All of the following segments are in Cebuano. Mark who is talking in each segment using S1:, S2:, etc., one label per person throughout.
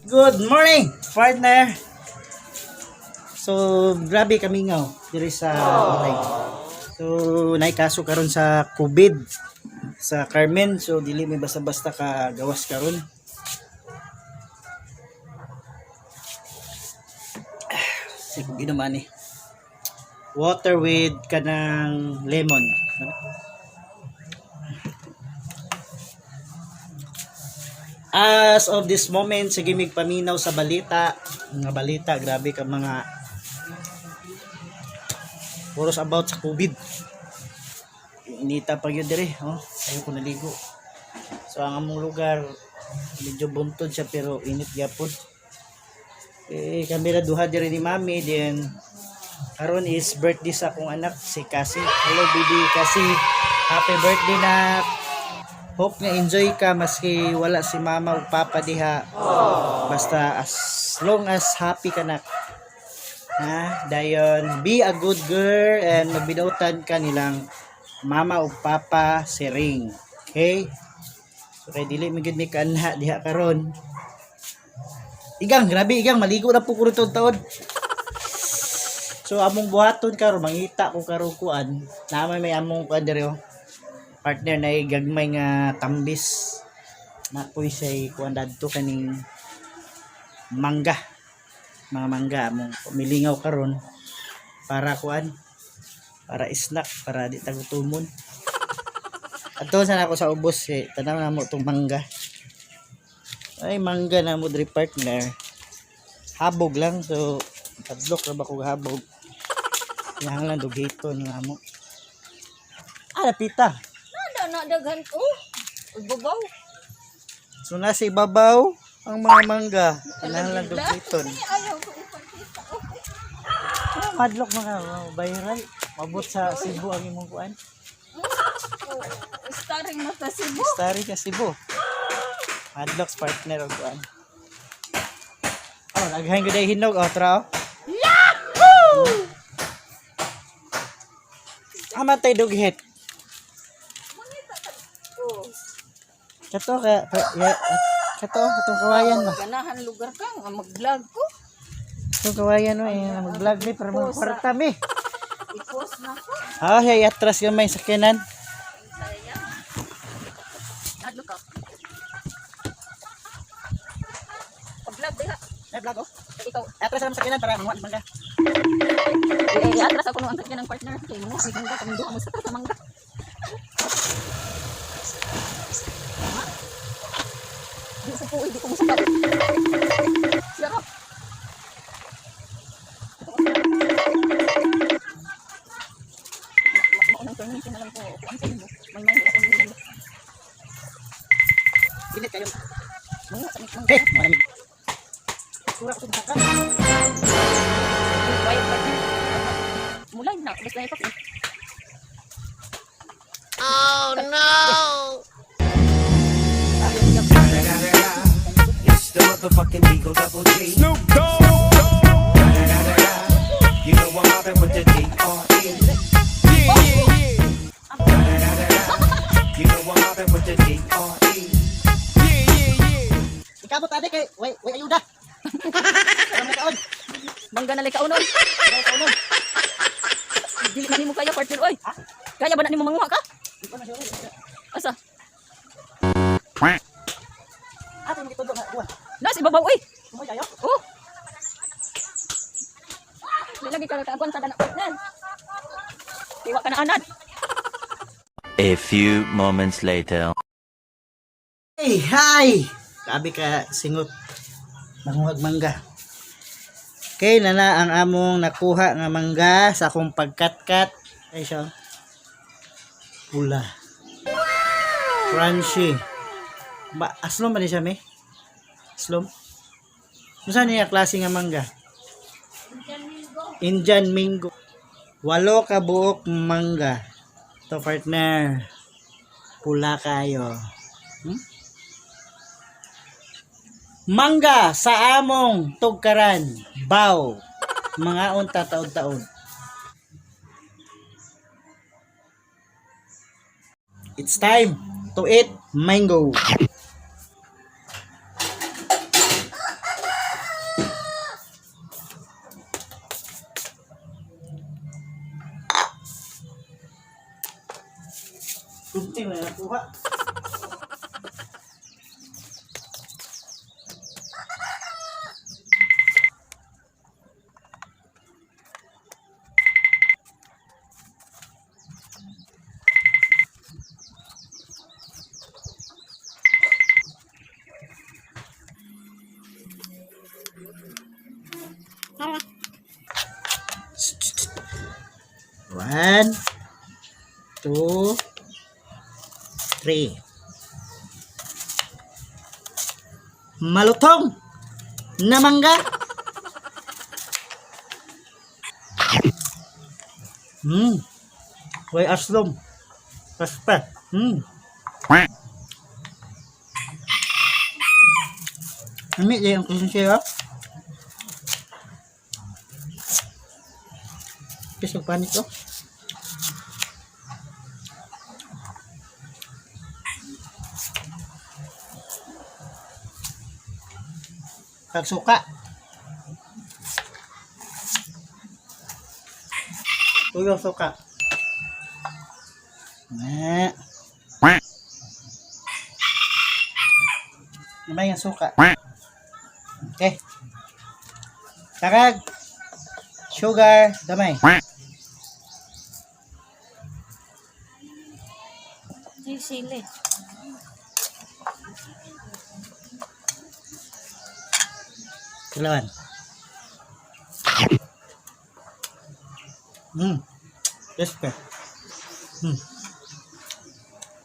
S1: Good morning, partner. So, grabe kamingaw diri sa balay. So, naikaso karon sa COVID sa Carmen. So, dili may basta-basta ka gawas karon. Sige, ginuman eh. Water with kanang lemon. As of this moment, sige mig paminaw sa balita. Mga balita, grabe ka mga puros about sa COVID. Inita pa yun dire, oh. Ayaw ko naligo. So ang among lugar medyo buntod siya pero init gyapon. Eh kami ra duha dire ni Mami, then karon is birthday sa akong anak si Cassie. Hello baby Cassie. Happy birthday na. Hope nga enjoy ka maski wala si mama ug papa diha. Basta as long as happy ka na. Ha, dayon be a good girl and magbinautan ka nilang mama ug papa si Ring. Okay? So kay dili mi gid mi kaanha diha karon. Igang, grabe igang, maligo na po ko rito taon. So among buhaton karon mangita ko karon kuan. Naa may among kuan diri oh. Partner na gagmay nga tambis. Na po'y say kuan dadto kaning mangga. Mga mangga among milingaw karon para kuan, para snack, para di tagutomon. Adto sana ako sa ubos eh, tanaw na mo tong mangga. Ay, mangga na mo diri partner. Habog lang, so padlok ra ba ko habog. Kinahanglan dugiton nga mo. Ah, napita.
S2: Nada na daghan ko. Babaw.
S1: So nasa ibabaw ang mga mangga. Kinahanglan dugiton.
S2: Ayaw ko ipakita.
S1: Ah, madlok mga oh, viral. Mabot sa Cebu ang imong kuan.
S2: Oh, starring na sa Cebu.
S1: Starry ka Cebu. Madlok's partner og kuan. Oh, naghain ko dahil hinog. Oh, tara oh. Yahoo! Amatay dughit.
S2: Oh,
S1: Kato ka, ya, kato, katong kawayan ba?
S2: ganahan lugar ka nga mag-vlog ko.
S1: Katong kawayan mo, eh, mag-vlog mi para mga kwarta mi.
S2: I-post na ko.
S1: Ah, hey, atras gamay sakyanan.
S2: Sayang. Adlo ka. Pag-vlog diha.
S1: Ay, vlog oh.
S2: Ikaw,
S1: Atras naman sakyanan para manguha mangga.
S2: eh, atras ako nung ang sakyan ng partner. Kay mo, ay mangga kami duha mo sa mangga. Di sa po, di ko mo sa. Sarap. Maunang permission na lang ko. Kuan sa imo. May ako nila.
S1: Init kayo.
S2: Mga sa mangga.
S1: Hey, malamig. Sura ko sa ka.
S2: Quiet partner. Mulay na, basta ipak. Oh no.
S3: It's the motherfucking Eagle Double G.
S4: Snoop Dogg.
S3: You know I'm mobbing with the D.R.E.
S4: Yeah.
S3: You know I'm mobbing with the D.R.E.
S4: Yeah.
S1: Ikamot ade kay way way ayuda. Alam na kaon.
S2: Mangga na lay kaunon.
S1: Wala kaunon.
S2: Dili na nimo kaya partner oy. Kaya ba na nimo manguha ka?
S1: Di ko na siya.
S2: Asa?
S1: Ato mo gitudlo nga kuan.
S2: Nas ibabaw oy.
S1: Tumoy kayo.
S2: Oh. Di lagi ka kakuan sa dana partner. Tiwa ka na anad.
S5: A few moments later.
S1: Hey, hi! Grabe ka singot. Manguhag mangga. Okay, nana ang among nakuha nga mangga sa akong pagkatkat. Ay siya. Pula. Crunchy. Ba, aslom ba ni siya, me? Aslom? Unsa niya klase nga mangga? Indian mango. 8 ka buok mangga. To partner. Pula kayo. Mangga sa among tugkaran. Baw. Mga unta taon-taon. It's time to eat mango. Kunti na nakuha. One, two, three. Malutong na mangga. Way aslom. Kaspa. Ami di ang kusin siya. Pisog panit oh. Pagsuka. Tuyo suka. Na. Namay ang suka. Okay. Takag. Sugar. Damay.
S2: Ay, sili.
S1: Kailangan. Crispy.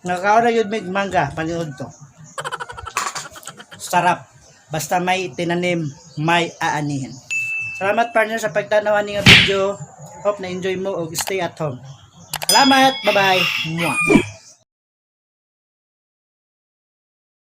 S1: Nakakaon na yun may mangga. Panood to. Sarap. Basta may tinanim, may aanihin. Salamat, partner, sa pagtanaw ani nga video. Hope na enjoy mo og stay at home. Salamat. Bye-bye. Mwah.